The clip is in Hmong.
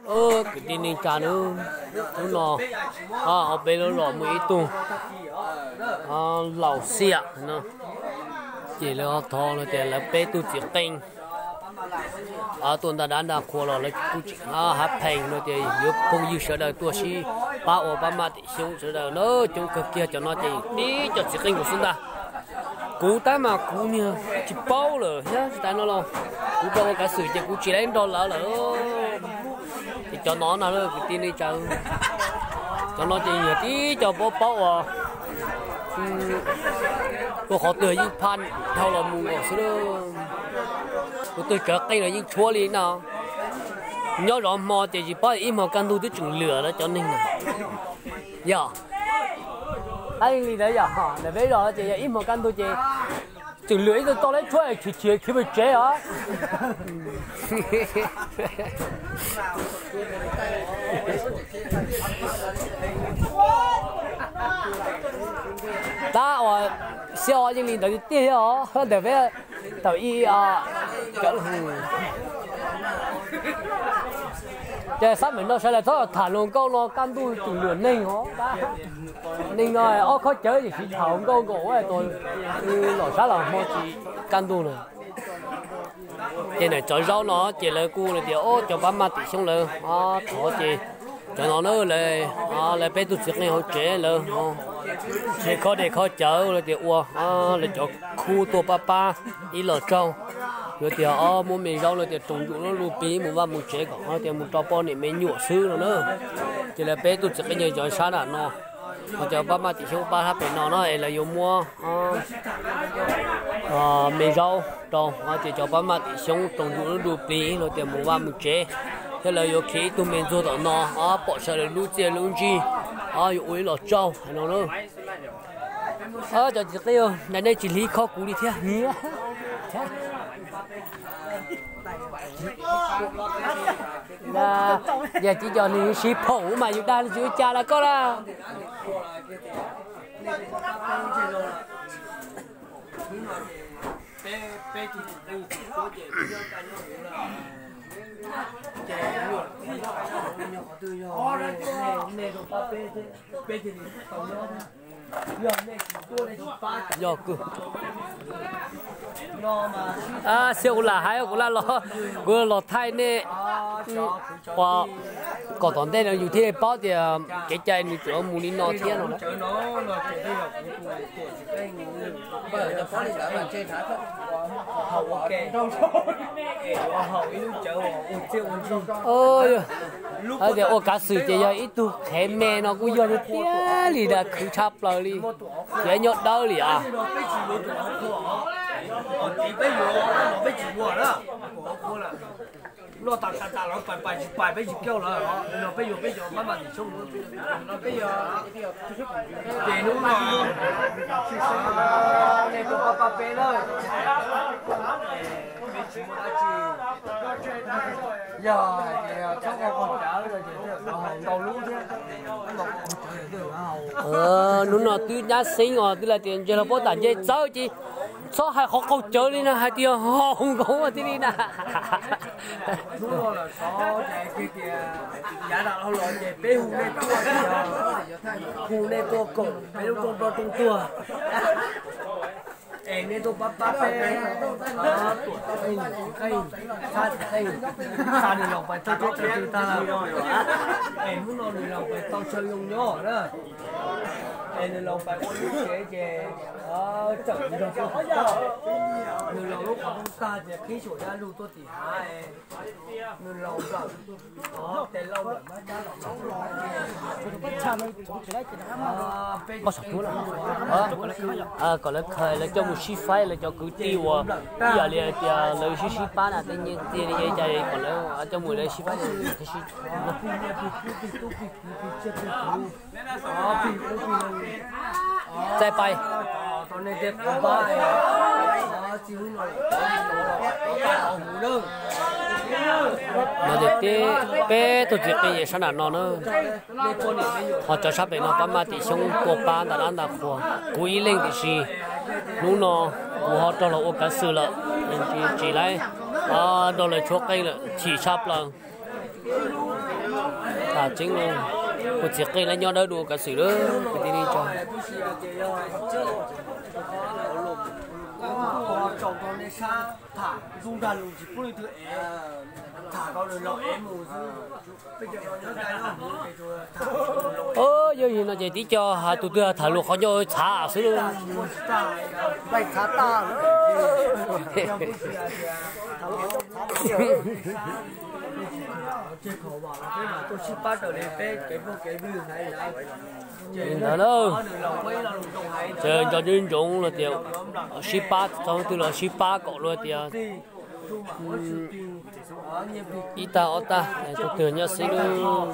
Kwv tij neej tsa nawb, hnub no peb lub los muaj ib tug laus xiam no, ces lawv thov no tias lawv peb tug txiv qeej tuaj nta dab nta qhua los lawv kuj tsis hav pheej no tias yuav phooj ywg sawv daws tuaj sib pab ua pab maj tim xyoob sawv daws na, coob kawg kiag cov no ces tib cov txiv qeej kuv xwb ntag. Kuv tab mas kuv niag tsis paub lawm thiab tsis tas no los kuv rau ua kav xwm ces kuv tsis laib nrog lawv lawm. Ces cov no na kwv tij neej tsa, cov no ces yog tib co paub paub uas ua qhov twg yeej phaj dhau los mus nkaus xwb. Tus twg tsawv qeej los yeej tshuab li na. Nyob zov hmo ces tsis paub ib hmo kaj ntug twb tseem lwam lawm cov neeg na. Yog tab li ntawd yog ntawm peb zos ces yog ib hmo kaj ntug ces tseem lwam ib tug tau lawv tshuab chim chim khiav mus tsev os. Tab uas xyov yeej li ntawd tiag tiag os ntawm peb tau ib ces xab meem no sawv daws txhob tham luag nkauj no kaj ntug tseem lwam neeg os. Neeg no ob khob cawv ces siv tham nkauj nkaus ua tus los sab los hmo tsis kaj ntug lawm. Ces ntawm cov zaub no ces lawv kuj tias cov pab maj tim xyoob lawv thov ces cov no na lawv peb tug txiv qeej hauv tsev lawv tsev khob dej khob cawv lawv tias ua lawv cov khub tuaj pab pab ib los tsaug. Yuav tias muab me zaub lawv tias roos ntsum lub lub plig mus vaj mus tsev kom tias mus rau poj niam me nyuam xwb no na. Ces lawv peb tug txiv qeej cov sab nram no ho cov pab maj tim xyoob pab sab pem no no es lawv yuav muab me zaub rau ho tias cov pab maj tim xyoob roos ntsum lub lub plig los tias mus vaj mus tsev, thiab lawv yuav khiav ib tug me ntxuag tom no pom sawv daws lub txiaj lub ntsig, yuav ua ib los tsaug hais no na. Cov txiv qeej, nej tsis hliv khob kuv li thiab. Yog tsis cov nws siv phoom mas yus dag tsis ua cas lawm koj na. Yog kawg. Xyov kuv lam hais kuv lam los, kuv los thaij nej kom tom ntej no yus thiaj paub tias kev cai nws tsuas mus li no thiab no. Tias ua kav xwm ces yog ib tug qhev me no kuj yog tiag tiag li, dag khwv tshaj plaws li, tsis nyob dawb li as. Peb yuav, peb yuav, peb yuav, peb yuav, peb yuav, peb yuav, ces hnub no nej tuaj pab pab peb na, peb tsis muaj dab tsi, yog hais tias txhob qaug cawv no ces ntau lub thiab, hnub no twb nyab xeeb os, twb hais tias ntseg los puab tam ntseg txawv ces txhob hais qhov qaug cawv li na, hais tias haus nkaus thiaj li na. Hnub no lawm xov ces tias yav tas los ces peb hu nej tuaj, hu nej tuaj koom peb lub rooj nplog rooj tuag, es nej tuaj pab pab peb, tuam txiv qeej, txiv qeej, xa nws los pais txog txog twg tag lawm, es hnub no nws los pais tau chaw zoo nyob na, es nws los pais ua lub tsev ces txawm nrog peb, nws los lub qhov rooj tag ces qhib saum dab lug tuaj tim hav, nws los nplawm tes lauj lawm, kom lawv khaws lawv coj mus sib faib, lawv cov kwv tij uas ib yam li hais tias lawv sib sib pab na, tej nyiaj txiag li cas kom lawv coj mus lawv sib faib thiaj sib. Txaij pais. No ces peb tug txiv qeej sab nram no na, ho cov sab pem no pab maj tim xyoob tuaj pab nta dab nta qhua, kuv ib leeg tiam sis hnub no kuv ho raug los ua kav xwm lawm, tsis laib nrog lawv tshuab qeej lawm, chim tshaj plaws. Tham tseeb los, kuv txiv qeej lawv nyob dawb dua kav xwm lawm kwv tij neej tsa. Yog li no ces tib co hais tus twg tham lus qhov ncauj txhav xwb. Li ntawd na, ces nco ntsoov ntsoov los tias sib pab, txog twg los sib pab kom luag tias ib tag ob tag, tus twg nyob xwb lub.